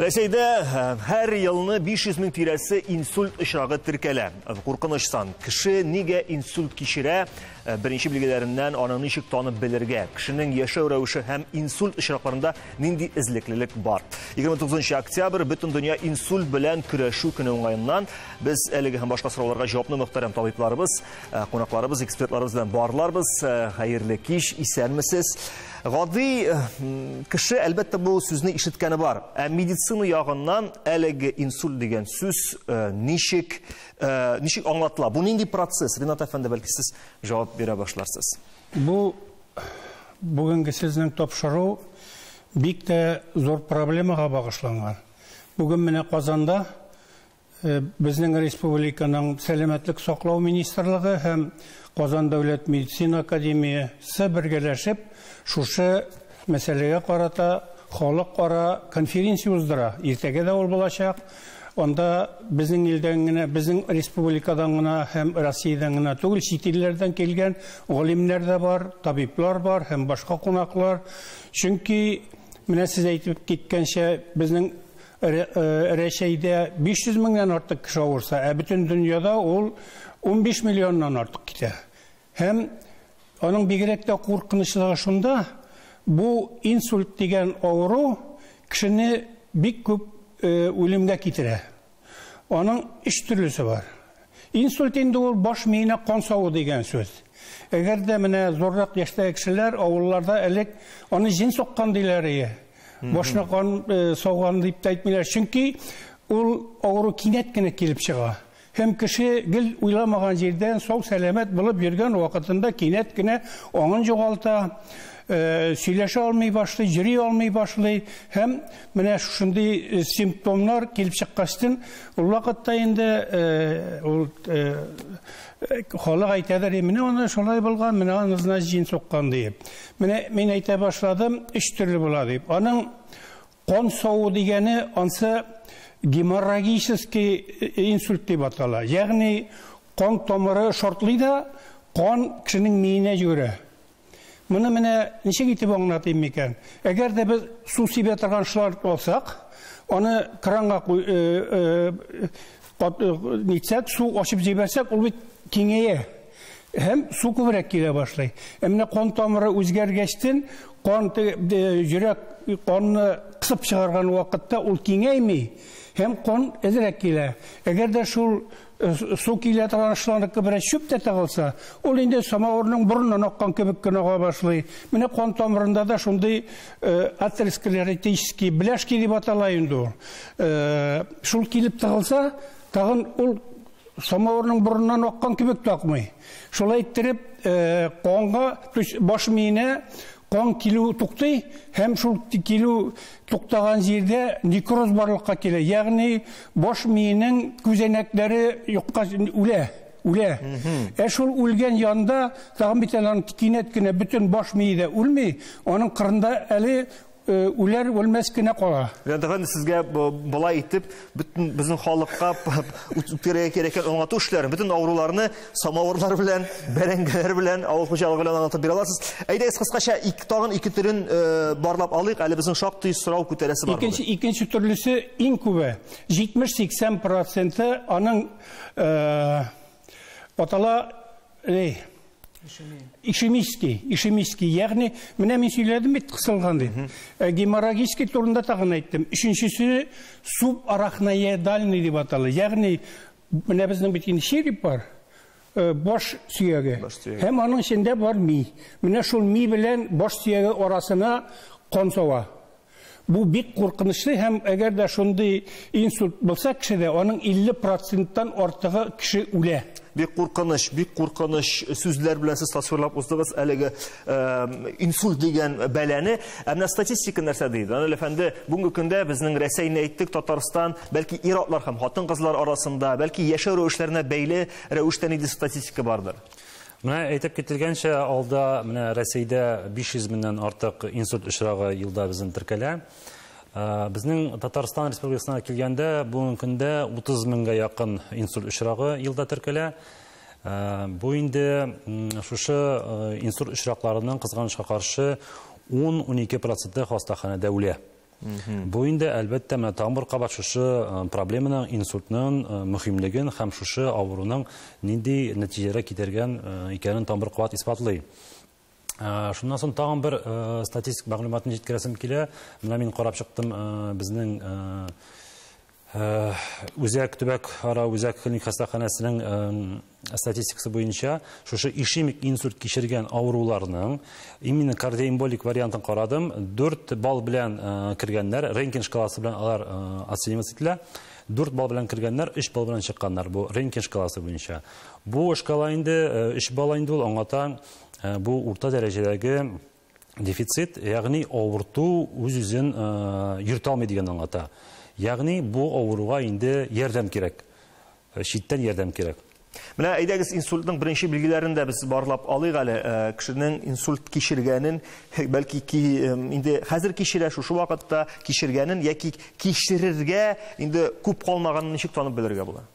Рәсәйдә һәр елны 500 мең тирәсе инсульт очрагы теркәлә. Куркыныч сан. Кеше нигә инсульт кичерә? Беренче билгеләреннән аны ничек танып белергә? Кешенең яшәү рәвеше һәм инсульт очракларында нинди эзлеклелек бар? 29 октябрь бөтен дөнья инсульт белән көрәшү көне уңаеннан без әлеге һәм башка сорауларга җавапны мөхтәрәм табибларыбыз, кунакларыбыз, экспертларыбыз белән барларбыз. Хәерле кич, исәнмесез. Гади кеше, әлбәттә, бу сүзне ишеткәне бар. Ә медицина ягыннан әлеге инсульт дигән сүз ничек ничек аңлатыла? Бу нинди процесс? Ринат әфәнде, бәлки сез җавап бирә башларсыз. Бу бүгенге сезнең тапшыру бик тә зур проблемага багышланган. Бүген менә Казанда безнең республиканың сәламәтлек саклау министрлыгы һәм Казан дәүләт медицина академиясе бергәләшеп шушы мәсьәләгә карата халыкара конференция уздыра. Иртәгә дә ул булачак. Анда безнең илдән генә, безнең республикадан гына һәм Россиядән генә түгел, чит илләрдән килгән галимнәр дә бар, табиблар бар һәм башка кунаклар. Чөнки менә сез әйтеп киткәнчә, безнең Рәсәйдә 500 меңнән артык кеше авырса, ә бөтен дөньяда ул 15 миллионнан артык китә. Һәм аның бигрәк тә куркынычлыгы шунда, бу инсульт дигән авыру кешене бик күп үлемгә китерә. Аның өч төрлесе бар. Инсульт инде ул баш миенә кан саву дигән сүз. Әгәр дә менә зуррак яшьтәге кешеләр авылларда элек аны җен суккан диләр ие. Башына кан сауган дип тә әйтмиләр. Чөнки ул авыру кинәт кенә килеп чыга. Һәм кеше гел уйламаган җирдән сау сәламәт булып йөргән вакытында кинәт кенә аңын югалта, сөйләшә алмый башлый, йөри алмый башлый. Һәм менә шушындый симптомнар килеп чыккачтын, ул вакытта инде ул халык әйтәдер, менә аны шулай булган, менә аны җен суккан диеп. Менә мин әйтә башладым, өч төрле була дип. Аның кан саву дигәне ансы геморрагический инсульт дип атала. Ягъни кан тамыры шартлый да, кан кешенең миенә йөгерә. Моны менә ничек итеп аңлатыйм микән? Әгәр дә без су сибә торган шланг алсак, аны кранга нитсәк, су ачып җибәрсәк, ул бит киңәя. Һәм су күбрәк килә башлый. Ә менә кан тамыры үзгәргәчтен, кан йөрәк канны кысып чыгарган вакытта ул киңәйми һәм кан әзрәк килә. Әгәр дә шул су килә торган шлангка бераз чүп тә тыгылса, ул инде самавырның борыннан аккан кебек кенә ага башлый. Менә кан тамырында да шундый атеросклеротический бляшки дип атала инде ул. Шул килеп тыгылса, тагын ул самавырның борыннан аккан кебек тә акмый. Шулай иттереп, канга, то есть баш миенә кан килү туктый һәм шул килү туктаган җирдә некроз барлыкка килә. Ягъни баш миенең күзәнәкләре юкка үлә, үлә. Ә шул үлгән янда тагын бит аның кинәт кенә бөтен баш мие дә үлми, аның кырында әле үләр үлмәс кенә кала. Ринат әфәнде, сезгә болай итеп бөтен безнең халыкка үткәрергә кирәккән аңлату эшләрен, бөтен авыруларны самавырлар белән, бәрәңгеләр белән, авыл хуҗалыгы белән аңлатып бирә аласыз. Әйдәгез, кыскача тагын ике төрен барлап алыйк, әле безнең шактый сорау күтәрәсе бар. Икенче төрлесе иң күбе, 70-80 проценты аның атала, ишемический, ишемический, ягъни менә мин сөйләдем бит кысылган дип. Геморрагический турында тагын әйттем. Өченчесе субарахноидальный дип атала. Ягъни менә безнең бит инде череп бар, баш сөяге. Һәм аның эчендә бар ми. Менә шул ми белән баш сөяге арасына кан сава. Бу бик куркынычлы һәм әгәр дә шундый инсульт булса кешедә, аның 50 проценттан артыгы кеше үлә. Бик куркыныч, бик куркыныч сүзләр белән сез тасвирлап уздыгыз әлеге инсульт дигән бәлане. Ә менә статистика нәрсә ди? Данил әфәнде, бүгенге көндә безнең Рәсәйне әйттек, Татарстан, бәлки ир-атлар һәм хатын-кызлар арасында, бәлки яшәү рәвешләренә бәйле рәвештә нинди статистика бардыр? Менә әйтеп кителгәнчә, алда менә Рәсәйдә 500 меңнән артык инсульт очрагы елда безнең теркәлә. Безнең Татарстан Республикасына килгәндә, бүгенге көндә 30 меңгә якын инсульт очрагы елда теркәлә. Бу инде шушы инсульт очракларының кызганычка каршы 10-12 проценты хастаханәдә үлә. Бу инде, әлбәттә, менә тагын бер кабат шушы проблеманың, инсультның мөһимлеген һәм шушы авыруның нинди нәтиҗәләргә китергән икәнен тагын бер кабат исбатлый. Шуннан соң тагын бер статистик мәгълүматны җиткерәсем килә. Менә мин карап чыктым, безнең үзәк төбәк-ара үзәк клиник хастаханәсенең статистикасы буенча шушы ишемик инсульт кичергән авыруларның именно кардиоэмболик вариантын карадым. 4 балл белән кергәннәр, Ренкин шкаласы белән алар оцениваться ителә. 4 балл белән кергәннәр, 3 балл белән чыкканнар бу Ренкин шкаласы буенча. Бу шкала инде 3 балл инде ул аңлата, бу урта дәрәҗәдәге дефицит, ягъни авырту үз-үзен йөртә алмый дигән аңлата. Ягъни бу авыруга инде ярдәм кирәк, читтән ярдәм кирәк. Менә әйдәгез инсультның беренче билгеләрен дә без барлап алыйк әле. Кешенең инсульт кичергәнен, бәлки инде хәзер кичерә, шушы вакытта кичергәнен яки кичерергә инде күп калмаганын ничек танып белергә була?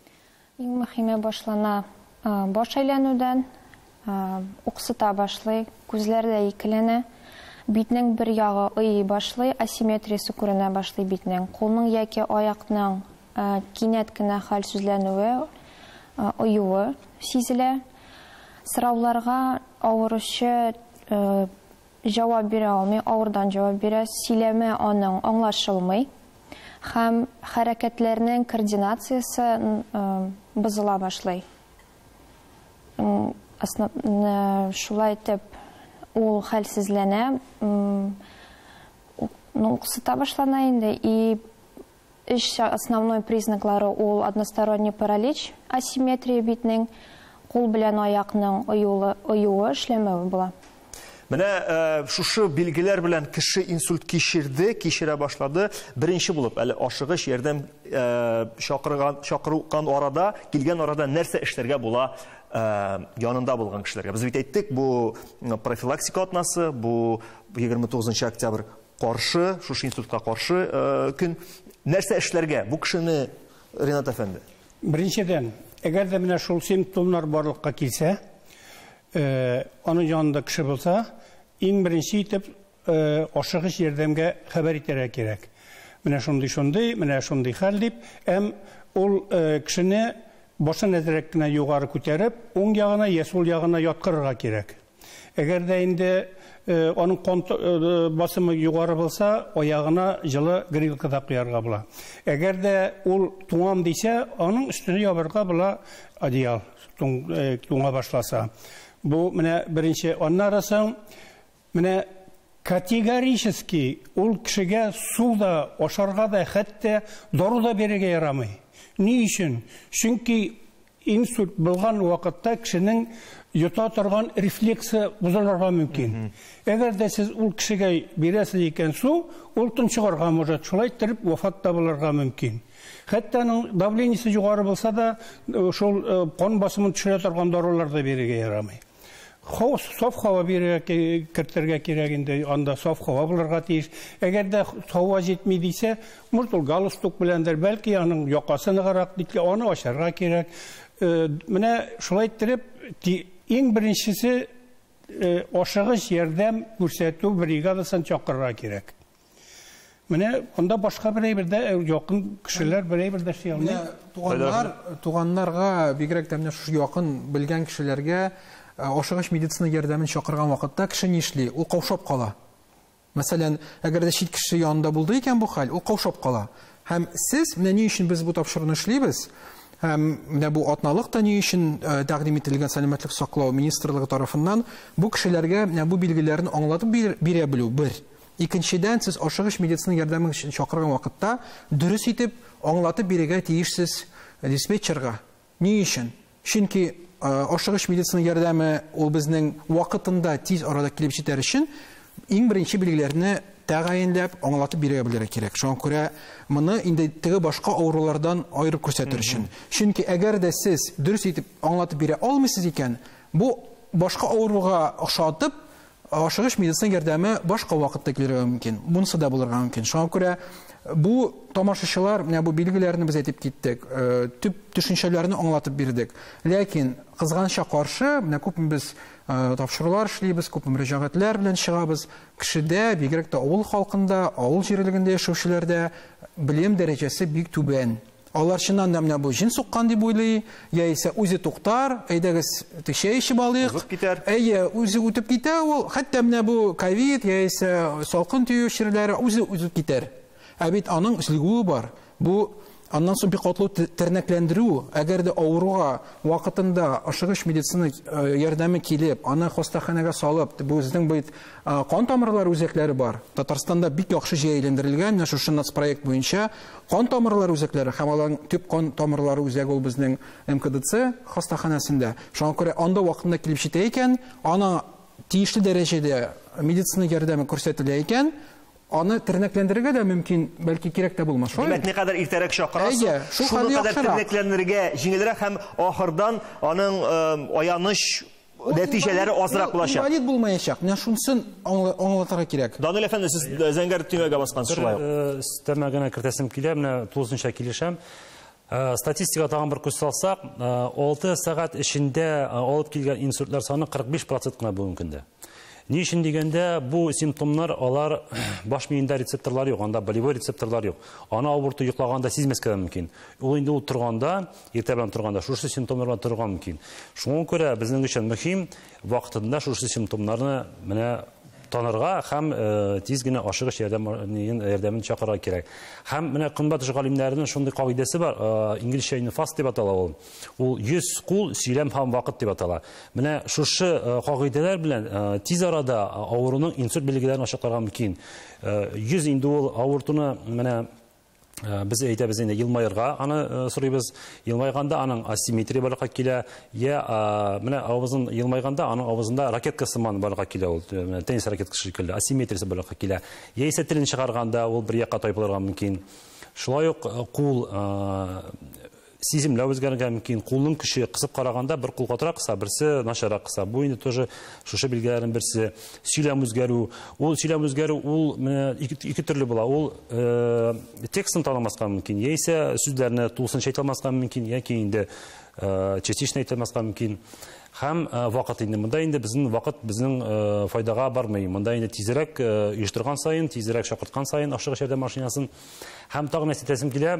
Иң мөһиме башлана баш әйләнүдән, уксыта башлый, күзләр дә икеләнә. Битнең бер ягы ыйый башлый, асимметриясе күренә башлый битнең. Кулның яки аякның кинәт кенә хәлсезләнүе, оюы сизелә. Сорауларга авыручы җавап бирә алмый, авырдан җавап бирә, сөйләме аның аңлашылмый һәм хәрәкәтләрнең координациясе бозыла башлый. Шулай итеп ул хәлсезләнә, уксыта башлана инде. И өч основной признаклары ул односторонний паралич, асимметрия битнең, кул белән аякның оюы эшләмәве була. Менә шушы билгеләр белән кеше инсульт кичерде, кичерә башлады. Беренче булып әле ашыгыч ярдәм чакырган арада, килгән арада нәрсә эшләргә була янында булган кешеләргә? Без бит әйттек, бу профилактика атнасы, бу 29 октябрь каршы, шушы инсультка каршы көн. Нәрсә эшләргә бу кешене, Ринат әфәнде? Беренчедән, әгәр дә менә шул симптомнар барлыкка килсә, аның янында кеше булса, иң беренче итеп ашыгыч ярдәмгә хәбәр итәргә кирәк. Менә шундый-шундый, менә шундый хәл дип, һәм ул кешене башын әзрәк кенә югары күтәреп, уң ягына я сул ягына яткырырга кирәк. Әгәр дә инде аның кан басымы югары булса, аягына җылы грилка да куярга була. Әгәр дә ул туңам дисә, аның өстенә ябырга була одеял, туңа башласа. Бу менә беренче. Аннары соң менә категорически ул кешегә су да, ашарга да, хәтта дару да бирергә ярамый. Ни өчен? Чөнки инсульт булган вакытта кешенең йота торган рефлексы бозылырга мөмкин. Әгәр дә сез ул кешегә бирәсез икән су, ул тончыгарга может, шулай иттереп вафат та булырга мөмкин. Хәтта аның давлениесе югары булса да, шул кан басымын төшерә торган дарулар да бирергә ярамый. Саф һава бирергә кертергә кирәк инде, анда саф һава булырга тиеш. Әгәр дә һава җитми дисә, может ул галстук беләндер, бәлки аның якасы ныграк дип, аны ачарга кирәк. Менә шулай иттереп, иң беренчесе ашыгыч ярдәм күрсәтү бригадасын чакырырга кирәк. Менә анда башка бер әйбер дә якын кешеләр бер әйбер дә эшли алмый. Туганнар, туганнарга бигрәк тә менә шушы якын белгән кешеләргә ашыгыч медицина ярдәмен чакырган вакытта кеше ни эшли? Ул каушап кала. Мәсәлән, әгәр дә чит кеше янында булды икән бу хәл, ул каушап кала. Һәм сез, менә ни өчен без бу тапшыруны эшлибез? Һәм менә бу атналык та ни өчен тәкъдим ителгән Сәламәтлек саклау министрлыгы тарафыннан бу кешеләргә менә бу билгеләрен аңлатып бирә белү бер. Икенчедән, сез ашыгыч медицина ярдәмен чакырган вакытта дөрес итеп аңлатып бирергә тиешсез диспетчерга. Ни өчен? Чөнки ашыгыч медицина ярдәме ул безнең вакытында тиз арада килеп җитәр өчен иң беренче билгеләрне тәгаенләп аңлатып бирергә белергә кирәк. Шуңа күрә моны инде теге башка авырулардан аерып күрсәтер өчен. Чөнки әгәр дә сез дөрес итеп аңлатып бирә алмыйсыз икән, бу башка авыруга охшатып ашыгыч медицина ярдәме башка вакытта килергә мөмкин. Монысы да булырга мөмкин. Шуңа күрә Бу тамашачылар, менә бу билгеләрне без әйтеп киттек, төп төшенчәләрне аңлатып бирдек. Ләкин кызганычка каршы, менә күпме без тапшырулар эшлибез, күпме мөрәҗәгатьләр белән чыгабыз. Кешедә, бигрәк тә авыл халкында, авыл җирлегендә яшәүчеләрдә белем дәрәҗәсе бик түбән. Алар чыннан да менә бу җен суккан дип уйлый, яисә үзе туктар, әйдәгез чәй эчеп алыйк. Узып китәр. Әйе, үзе үтеп китә ул, хәтта менә бу ковид яисә салкын тию чирләре үзе узып китәр. Ә бит аның өзлегүе бар. Бу аннан соң бик катлау тернәкләндерү, әгәр дә авыруга вакытында ашыгыч медицина ярдәме килеп, аны хастаханәгә салып, бу безнең бит кан тамырлары үзәкләре бар. Татарстанда бик яхшы җәелдерелгән, менә шушы нацпроект буенча кан тамырлары үзәкләре һәм аларның төп кан тамырлары үзәге ул безнең МКДЦ хастаханәсендә. Шуңа күрә анда вакытында килеп җитә икән, ана тиешле дәрәҗәдә медицина ярдәме күрсәтелә икән, аны тернәкләндерергә дә мөмкин, бәлки кирәк тә булмас. Шулай Димәк, никадәр иртәрәк чакырасың, Әйе, шул шуның хәле кадәр яхшырак. тернәкләнергә җиңелрәк һәм ахырдан аның аяныч нәтиҗәләре азрак булачак. Инвалид булмаячак. Менә шунысын аңлатырга кирәк. Данил әфәнде, сез зәңгәр төймәгә баскансыз шулай ук. Бер өстәмә генә кертәсем килә, менә тулысынча килешәм. Статистика тагын бер күз салсак, 6 сәгать эчендә алып килгән инсультлар саны 45% кына бүгенге көндә. Ни өчен дигәндә, бу симптомнар алар баш миендә рецепторлар юк, анда болевой рецепторлар юк. Аны авырту йоклаганда сизмәскә дә мөмкин. Ул инде ул торганда, иртә белән торганда шушы симптомнар белән торырга мөмкин. Шуңа күрә безнең өчен мөһим вакытында шушы симптомнарны менә танырга һәм тиз генә ашыгыч ярдәмен чакырырга кирәк. Һәм менә көнбатыш галимнәренең шундый кагыйдәсе бар, инглизчә инде фаст дип атала ул. Ул 100 кул сөйләм һәм вакыт дип атала. Менә шушы кагыйдәләр белән тиз арада авыруның инсульт билгеләрен ачыкларга мөмкин. 100 инде ул авыртуны менә без әйтәбез инде елмаерга, аны сорыйбыз. Елмайганда аның асимметрия барлыкка килә, я менә авызын елмайганда аның авызында ракетка сыман барлыкка килә ул, менә теннис ракеткасы шикелле асимметриясе барлыкка килә. Яисә телен чыгарганда ул бер якка тайпылырга мөмкин. Шулай ук кул сиземләү үзгәрергә мөмкин. Кулның көче кысып караганда бер кул катырак кыса, берсе начаррак кыса. Бу инде тоже шушы билгеләрнең берсе. Сөйләм үзгәрү. Ул сөйләм үзгәрү ул менә ике төрле була. Ул текстын танымаска мөмкин, яисә сүзләрне тулысынча әйтә алмаска мөмкин, яки инде частично әйтә алмаска мөмкин. Һәм вакыт инде монда инде безнең вакыт безнең файдага бармый. Монда инде тизрәк оештырган саен, тизрәк чакырткан саен ашыгыч ярдәм машинасын. Һәм тагын нәрсә әйтәсем килә?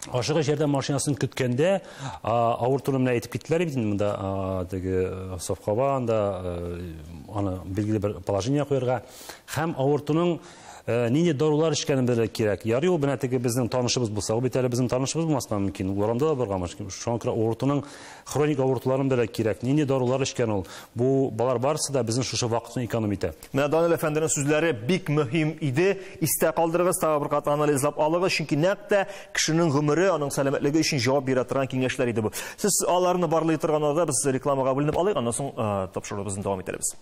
Ашыгыч ярдәм машинасын көткәндә, авыртуны менә әйтеп киттеләр бит инде монда, теге саф һава, анда аны билгеле бер положение куярга. Һәм авыртуның нинди дарулар эчкәнен белергә кирәк. Ярый ул менә теге безнең танышыбыз булса, ул бит әле безнең танышыбыз булмаска мөмкин. Ул урамда да барган мөмкин. Шуңа күрә авыртуның хроник авыртуларын белергә кирәк. Нинди дарулар эчкән ул? Бу балар барысы да безнең шушы вакытны эконом итә. Менә Данил әфәнденең сүзләре бик мөһим иде. Истә калдырыгыз, тагы бер кат анализлап алыгыз, чөнки нәкъ тә кешенең гомере, аның сәламәтлеге өчен җавап бирә торган киңәшләр иде бу. Сез аларны барлый торган арада без рекламага бүленеп алыйк, аннан соң тапшыруыбызны дәвам итәрбез.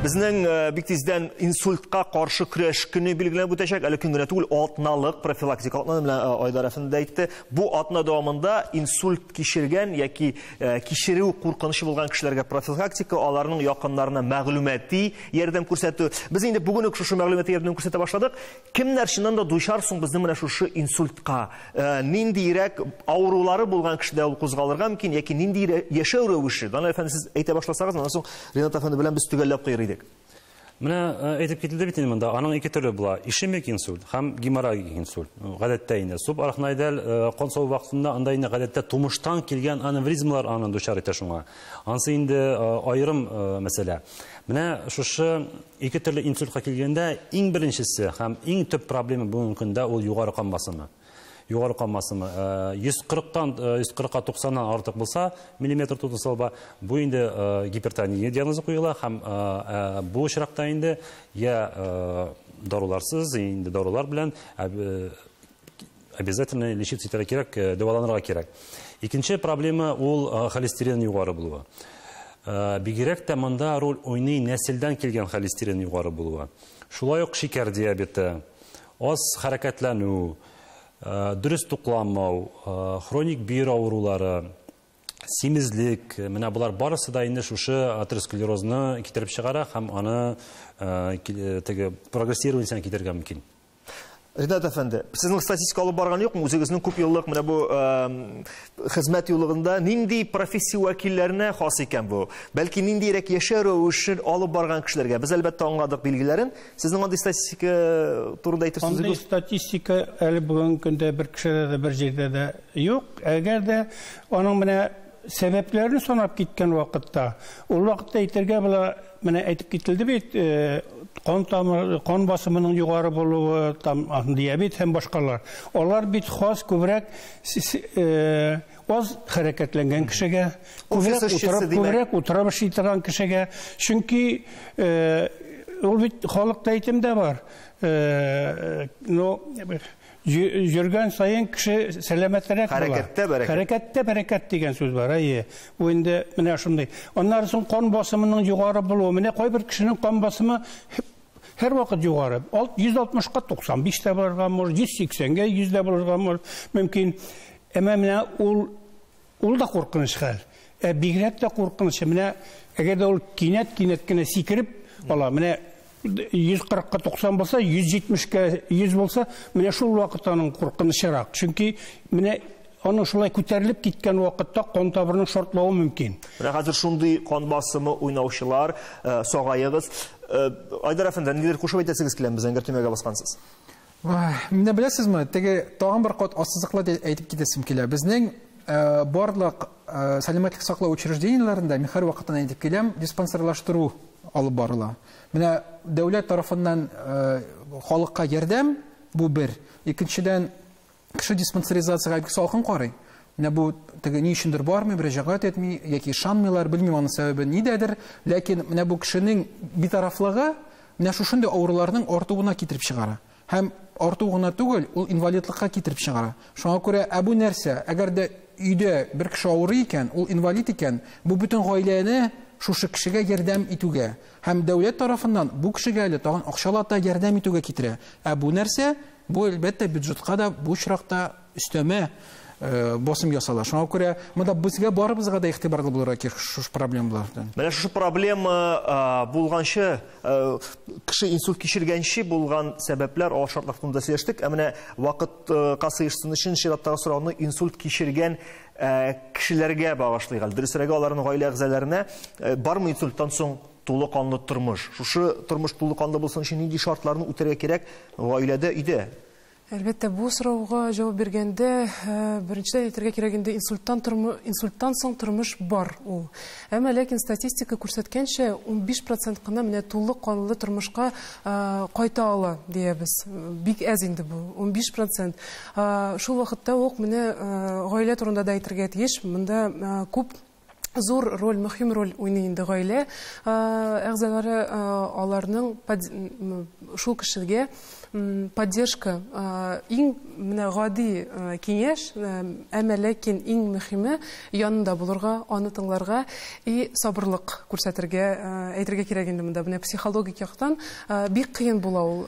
Безнең бик тиздән инсультка каршы көрәш көне билгеләнеп үтәчәк. Әле көн генә түгел, атналык профилактика атнаны менә Айдар әфәнде әйтте. Бу атна дәвамында инсульт кичергән яки кичерү куркынычы булган кешеләргә профилактика, аларның якыннарына мәгълүмати ярдәм күрсәтү. Без инде бүген үк шушы мәгълүмати ярдәм күрсәтә башладык. Кемнәр чыннан да дучар соң безнең менә шушы инсультка? Ниндирәк авырулары булган кешедә ул кузгалырга мөмкин яки нинди яшәү рәвеше? Данил әфәнде, сез әйтә башласагыз, аннан соң Ринат әфәнде белән без төгәлләп куйыр идек. Менә әйтеп кителде бит инде монда, аның ике төре була. Ишемик инсульт һәм геморрагик инсульт. Гадәттә инде субарахноидаль кан саву вакытында анда инде гадәттә тумыштан килгән аневризмалар аны дучар итә шуңа. Ансы инде аерым мәсьәлә. Менә шушы ике төрле инсультка килгәндә иң беренчесе һәм иң төп проблема бүгенге көндә ул югары кан басымы. Югары кан басымы йөз кырыктан йөз кырыкка туксаннан артык булса, миллиметр тутын салба, бу инде гипертония диагнозы куела һәм бу очракта инде я даруларсыз, инде дарулар белән обязательно лечиться итәргә кирәк, дәваланырга кирәк. Икенче проблема ул холестерин югары булуы. Бигрәк тә монда роль уйный нәселдән килгән холестерин югары булуы. Шулай ук шикәр диабеты, аз хәрәкәтләнү, дөрес тукланмау, хроник бөер авырулары, Симезлек, менә болар барысы да инде шушы атеросклерозны китереп чыгара һәм аны теге прогрессированиесенә китерергә мөмкин. Ринат әфәнде, сезнең статистика алып барган юкмы? Үзегезнең күп еллык менә бу хезмәт юллыгында нинди профессия вәкилләренә хас икән бу? Бәлки ниндирәк яшәү рәвешен алып барган кешеләргә? Без әлбәттә аңладык билгеләрен. Сезнең андый статистика турында әйтер сүзегез? Андый статистика әле бүгенге көндә бер кешедә дә, бер җирдә дә юк. Әгәр дә аның менә сәбәпләрен санап киткән вакытта, ул вакытта әйтергә була, менә әйтеп кителде бит, кан тамыр, кан басымының югары булуы, там диабет һәм башкалар. Алар бит хас күбрәк аз хәрәкәтләнгән кешегә, күбрәк утырып эшли торган кешегә, чөнки ул бит халыкта әйтем дә бар. Но йөргән саен кеше сәламәтрәк була. Хәрәкәттә бәрәкәт. Хәрәкәттә бәрәкәт дигән сүз бар, әйе. Бу инде менә шундый. Аннары соң кан басымының югары булуы. Менә кайбер кешенең кан басымы һәр вакыт югары. 160-ка 95 тә булырга может, 180-гә 100 дә булырга мөмкин. Әмма менә ул да куркыныч хәл. Ә бигрәк тә куркыныч. Менә әгәр дә ул кинәт-кинәт кенә сикереп ала, менә 140-ка 90 булса, 170-ка 100 булса, менә шул вакытта аның куркынычрак. Чөнки менә аның шулай күтәрелеп киткән вакытта кан тамырының шартлавы мөмкин. Менә хәзер шундый кан басымы уйнаучылар, сагаегыз. Айдар әфәнде, нидер кушып әйтәсегез киләме? Зәңгәр төймәгә баскансыз. Менә беләсезме, теге тагын бер кат ассызыклап әйтеп китәсем килә. Безнең барлык сәламәтлек саклау учреждениеләрендә мин һәр вакыттан әйтеп киләм, диспансерлаштыру алып барыла. Менә дәүләт тарафыннан халыкка ярдәм бу бер. Икенчедән, кеше диспансеризациягә бик салкын карый. Менә бу теге ни өчендер бармый, мөрәҗәгать итми яки ышанмыйлар, белмим аның сәбәбе нидәдер, ләкин менә бу кешенең битарафлыгы менә шушындый авыруларның артуына китереп чыгара. Һәм арту гына түгел, ул инвалидлыкка китереп чыгара. Шуңа күрә, ә бу нәрсә, әгәр дә өйдә бер кеше авырый икән, ул инвалид икән, бу бөтен гаиләне шушы кешегә ярдәм итүгә һәм дәүләт тарафыннан бу кешегә әле тагын акчалата ярдәм итүгә китерә. Ә бу нәрсә, бу әлбәттә бюджетка да бу очракта өстәмә басым ясала. Шуңа күрә монда безгә барыбызга да игътибарлы булырга кирәк шушы проблемалардан. Менә шушы проблема булганчы, кеше инсульт кичергәнче булган сәбәпләр, алар шартлар турында сөйләштек. Ә менә вакытка сыешсын өчен чираттагы сорауны инсульт кичергән кешеләргә багышлыйк. Дөресрәге, аларның гаилә әгъзаларына бармы инсульттан соң тулы канлы тормыш? Шушы тормыш тулы канлы булсын өчен нинди шартларны үтәргә кирәк гаиләдә, өйдә? Әлбәттә, бу сорауга җавап биргәндә, беренчедән әйтергә кирәк инде, инсульттан соң тормыш бар ул. Әмма ләкин статистика күрсәткәнчә, 15% кына менә тулы канлы тормышка кайта ала диябез. Бик әз инде бу, 15%. Шул вакытта ук менә гаилә турында да әйтергә тиеш. Монда күп зур роль, мөһим роль уйный инде гаилә әгъзалары, аларның шул кешегә поддержка, иң менә гади киңәш, әмма ләкин иң мөһиме янында булырга, аны тыңларга и сабырлык күрсәтергә, әйтергә кирәк инде монда. Менә психологик яктан бик кыен була ул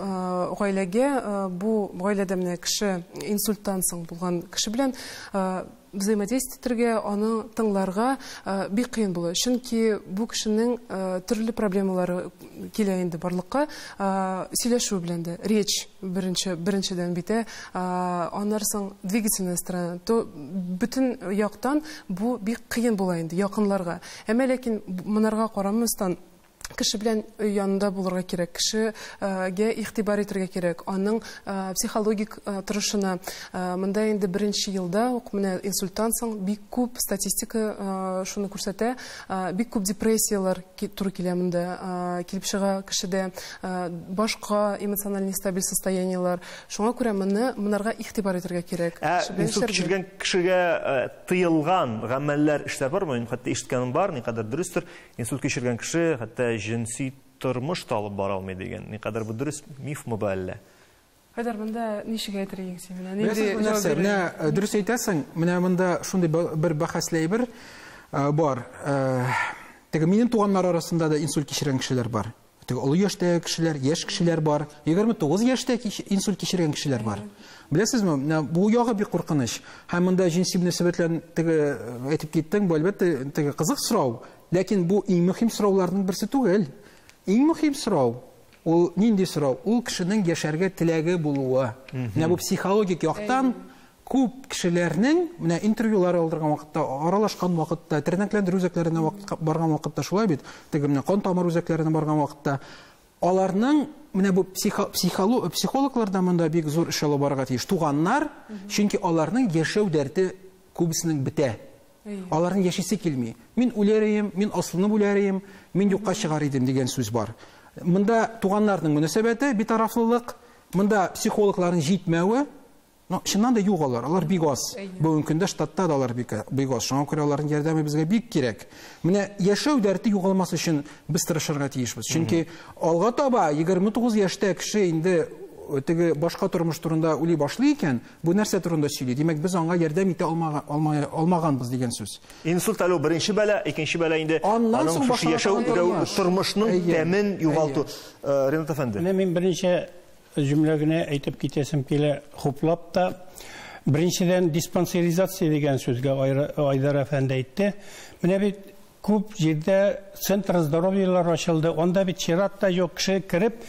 гаиләгә. Бу гаиләдә менә кеше инсульттан соң булган кеше белән взаимодействие итәргә, аны тыңларга бик кыен була. Чөнки бу кешенең төрле проблемалары килә инде барлыкка, сөйләшү белән дә, речь беренчедән бит, аннан соң двигательная сторона, то бөтен яктан бу бик кыен була инде якынларга. Әмма ләкин монарга карамастан кеше белән янында булырга кирәк, кешегә игътибар итәргә кирәк, аның психологик торышына. Монда инде беренче елда ук менә инсульттан соң бик күп статистика шуны күрсәтә, бик күп депрессияләр туры килә монда, килеп чыга кешедә, башка эмоциональ нестабиль состояниеләр. Шуңа күрә монарга игътибар итәргә кирәк. Ә инсульт кичергән кешегә тыелган гамәлләр, эшләр бармы? Мин хәтта ишеткәнем бар, никадәр дөрестер. Инсульт кичергән кеше хәтта җенси тормыш та алып бара алмый дигән. Никадәр бу дөрес мифмы бу әллә? Айдар, монда ничек әйтер идең син? Менә нинди Беләсезме нәрсә? җавап Менә бирер? дөрес әйтәсең, менә монда шундый бер бәхәсле әйбер бар. Теге минем туганнар арасында да инсульт кичергән кешеләр бар. Теге олы яшьтәге кешеләр, яшь кешеләр бар. 29 яшьтә инсульт кичергән кешеләр бар. Беләсезме, менә бу ягы бик куркыныч. Һәм монда җенси мөнәсәбәтләрен теге әйтеп киттең, бу әлбәттә теге кызык сорау, ләкин бу иң мөһим сорауларның берсе түгел. Иң мөһим сорау ул нинди сорау? Ул кешенең яшәргә теләге булуы. Менә бу психологик яктан күп кешеләрнең менә интервьюлар алдырган вакытта, аралашкан вакытта, тернәкләндерү үзәкләренә барган вакытта шулай бит, теге менә кан тамыр үзәкләренә барган вакытта, аларның менә бу психологлар да монда бик зур эш алып барырга тиеш. Туганнар, чөнки аларның яшәү дәрте күбесенең бетә. Аларның яшисе килми. Мин үләр идем, мин асылынып үләр идем, мин юкка чыгар идем дигән сүз бар. Монда туганнарның мөнәсәбәте, битарафлылык, монда психологларның җитмәве. Но чыннан да юк алар, алар бик аз. Бүгенге көндә штатта да алар бик аз. Шуңа күрә аларның ярдәме безгә бик кирәк. Менә яшәү дәрте югалмас өчен без тырышырга тиешбез. Чөнки алга таба 29 яшьтә кеше инде теге башка тормыш турында уйлый башлый икән, бу нәрсә турында сөйли? Димәк, без аңа ярдәм итә алмаганбыз дигән сүз. Инсульт әле беренче бәла, икенче бәла инде аның шушы яшәү тормышның тәмен югалту. Ренат әфәнде. Менә мин беренче җөмлә генә әйтеп китәсем килә, хуплап та. Беренчедән, диспансеризация дигән сүзгә Айдар әфәнде әйтте. Менә бит күп җирдә центр здоровьялар ачылды. Анда бит чират та юк, кеше кереп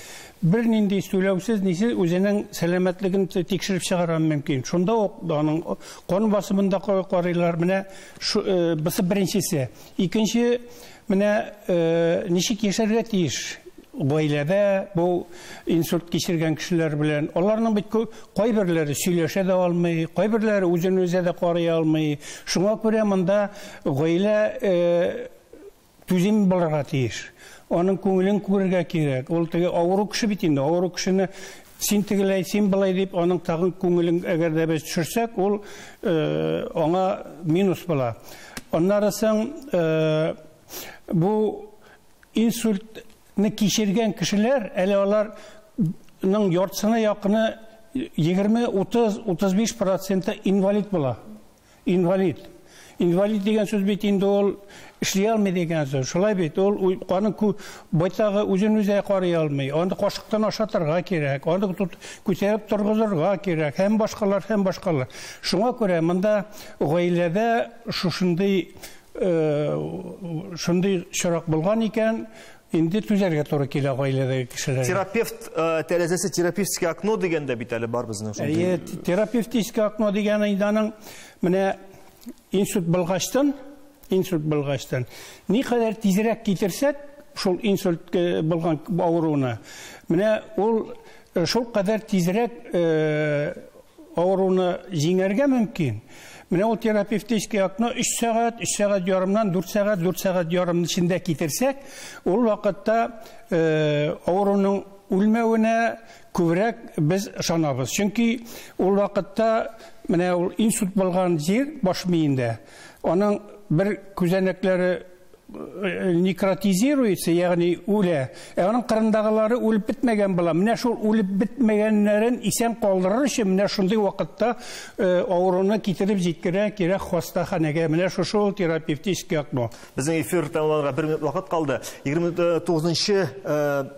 бернинди түләүсез нисе үзенең сәламәтлеген тикшереп чыгарга мөмкин. Шунда ук аның кан басымын да карыйлар. Менә бусы беренчесе. Икенче, менә ничек яшәргә тиеш гаиләдә бу инсульт кичергән кешеләр белән. Аларның бит кайберләре сөйләшә дә алмый, кайберләре үзен үзе дә карый алмый. Шуңа күрә монда гаилә түзем булырга тиеш. Аның күңелен күрергә кирәк. Ул теге авыру кеше бит инде, авыру кешене син тегеләй, син былай дип, аның тагын күңелен әгәр дә без төшерсәк, ул аңа минус була. Аннары соң бу инсульт кичергән кешеләр, әле аларның яртысына якыны 20, 30, 35% инвалид була. Инвалид. Инвалид дигән сүз бит инде ул эшли алмый дигән сүз. Шулай бит, ул аның байтагы үзен үзе карый алмый. Аны кашыктан ашатырга кирәк, аны күтәреп торгызырга кирәк, һәм башкалар, һәм башкалар. Шуңа күрә монда гаиләдә шушындый шундый чирак булган икән, инде түзәргә туры килә гаиләдәге кешеләргә. Терапевт тәрәзәсе, терапевтическое окно дигәндә бит әле бар безнең шундый. Әйе, терапевтическое окно дигән инде аның менә инсульт булгачтан, никадәр тизрәк китерсәк, шул инсульт булган авыруны, менә ул шул кадәр тизрәк авыруны җиңәргә мөмкин. Менә ул терапевтический окно 3 сәгать, 3 сәгать ярымнан 4 сәгать, 4 сәгать ярым эчендә китерсәк, ул вакытта авыруның үлмәвенә күбрәк без ышанабыз. Чөнки ул вакытта менә ул инсульт булган җир баш миендә, аның бер күзәнәкләре некротизируется, ягъни үлә. Ә аның кырындагылары үлеп бетмәгән була. Менә шул үлеп бетмәгәннәрен исән калдырыр өчен менә шундый вакытта авыруны китереп җиткерә кирәк хастаханәгә. Менә шушы ул терапевтический окно. Безнең эфир тәмамланырга 1 минут вакыт калды. 29-нчы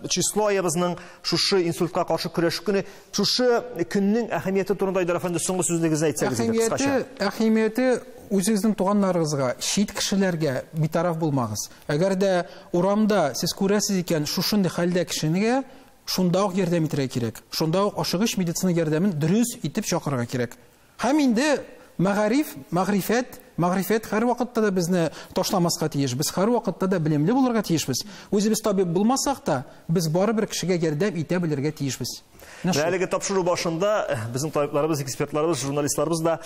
число аебызның шушы инсультка каршы көрәш көне. Шушы көннең әһәмияте турында Айдар әфәнде соңгы сүзләрегезне әйтсәгез иде кыскача. Әһәмияте үзегезнең туганнарыгызга, чит кешеләргә битараф булмагыз. Әгәр дә урамда сез күрәсез икән, шушындый хәлдә кешенегә шунда ук ярдәм итәргә кирәк. Шунда ук ашыгыч медицина ярдәмен дөрес итеп чакырырга кирәк. Һәм инде мәгариф, мәгърифәт, мәгърифәт һәр вакытта да безне ташламаска тиеш. Без һәр вакытта да белемле булырга тиешбез. Үзебез табиб булмасак та, без барыбер кешегә ярдәм итә белергә тиешбез. Әлеге тапшыру башында безнең табибларыбыз, экспертларыбыз, журналистларыбыз да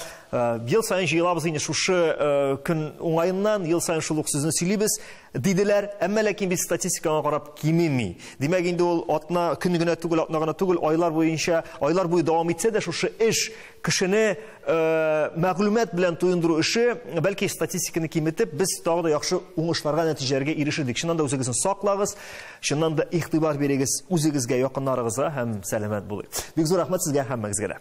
ел сайын җыелабыз инде шушы көн уңаеннан, ел сайын шул ук сүзне сөйлибез диделәр. Әмма ләкин бит статистикага карап кимеми. Димәк, инде ул атна көн генә түгел, атна гына түгел, айлар буенча, айлар буе дәвам итсә дә шушы эш кешене мәгълүмат белән туендыру эше, бәлки статистиканы киметеп, без тагы да яхшы уңышларга, нәтиҗәләргә ирешердек. Чыннан да үзегезне саклагыз, чыннан да игътибар бирегез үзегезгә, якыннарыгызга һәм сәламәт булыгыз. Бик зур рәхмәт сезгә һәммәгезгә дә.